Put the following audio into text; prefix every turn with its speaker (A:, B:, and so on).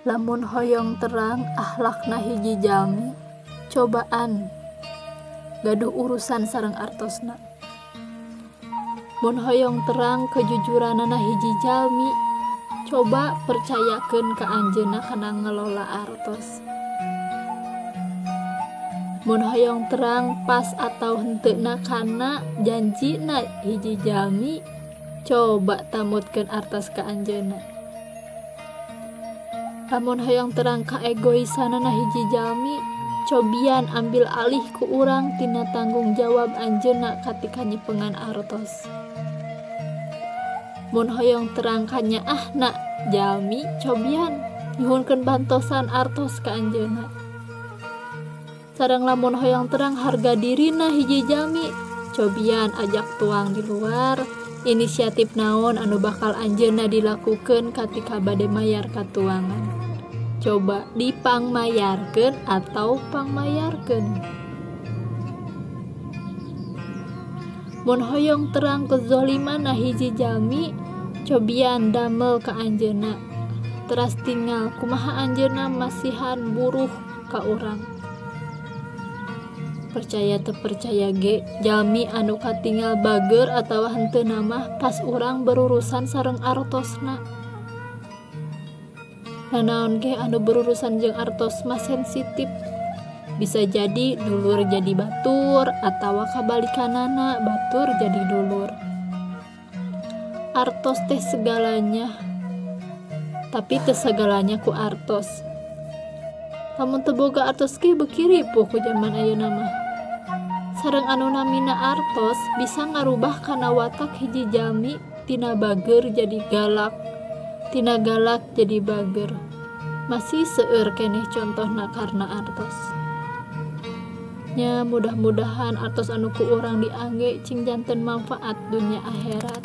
A: Lamun hoyong terang akhlakna hiji jalmi, cobaan gaduh urusan sareng artosna. Mun hoyong terang kejujuranana hiji jalmi, coba percayakeun ka anjeunna kana ngelola artos. Mun hoyong terang pas atau henteuna kana janjina hiji jalmi, coba tamutkeun artos ka anjeunna. Lamun hoyong terang ka egoisanana hiji jalmi, cobian ambil alih ku urang tina tanggung jawab anjeunna katika nyepengan artos. Mun hoyong terang ka nyaahna jalmi, cobian nyuhunkeun bantosan artos ka anjeunna. Sareng lamun hoyong terang harga dirina hiji jalmi, cobian ajak tuang di luar, inisiatif naon anu bakal anjeunna dilakukeun katika bade mayar katuangan. Coba dipangmayarkeun atau pangmayarkeun. Mun hoyong terang kezoliman hiji jalmi, cobian damel ka anjeunna. Teras tinggal kumaha anjeunna masihan buruh ka urang. Percaya teu percaya ge, jalmi anu katingal bager atawa henteu mah pas urang berurusan sareng artosna. Nanaon ge anu berurusan jeung artos mah sensitif. Bisa jadi dulur jadi batur atawa kabalikanana batur jadi dulur. Artos teh segalanya, tapi teu segalanya ku artos. Lamun teu boga artos ge beuki ripuh ku jaman ayeuna mah. Sareng anu namina artos bisa ngarubah kana watak hiji jalmi tina bager jadi galak, tina galak jadi bager. Masih seueur keneh contohna karena artos. Nya mudah-mudahan artos anu ku urang diangge cing janten manfaat dunya akhirat.